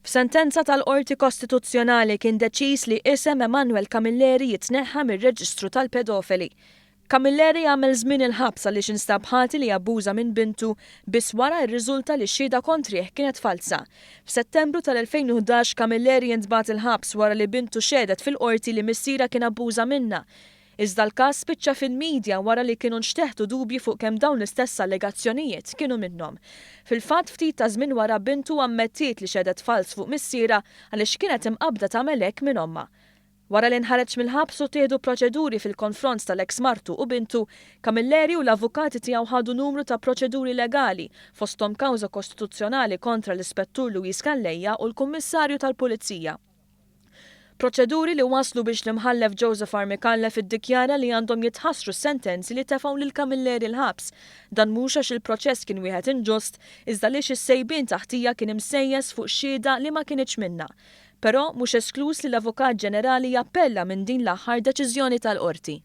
F'sentenza tal-Qorti Kostituzzjonali kien deċiż li isem Emanuel Camilleri jitneħħa mir-reġistru tal-pedofeli. Camilleri għamel żmien il-ħabs għaliex instab ħati li abbuża minn bintu biss wara rriżulta li x-xhieda kontrih kienet falza. F'Settembru tal-2011 Camilleri intbagħat il-ħabs wara li bintu xehdet fil-Qorti li missierha kien abbuża minnha. Iżda l-każ spiċċa fil-media wara li kienu nxteħtu dubji fuq kemm dawn l-istess allegazzjonijiet kienu minnhom. Fil-fatt ftit ta' żmien wara bintu ammettiet li xehdet falz fuq missierha għaliex kienet imqabbda tagħmel hekk minn ommha. Wara li nħareġ mill-ħabs u ttieħdu proċeduri fil-konfront tal-eks martu u bintu, Camilleri u l-avukati tiegħu ħadu numru ta' proċeduri legali, fosthom kawża kostituzzjonali kontra l-Ispettur Louise Calleja u l-Kummissarju tal-Pulizija. Proċeduri li wasslu biex l-Imħallef Joseph R. Micallef iddikjara li għandhom jitħassru s-sentenzi li tefgħu lil Camilleri l-ħabs. Dan mhux għax il-proċess kien wieħed inġust, iżda għaliex is-sejbien ta' ħtija kien imsejjes fuq xhieda li ma kinitx minnha. Però, mhux eskluż li l-Avukat Ġenerali jappella minn din l-aħħar deċiżjoni tal-Qorti.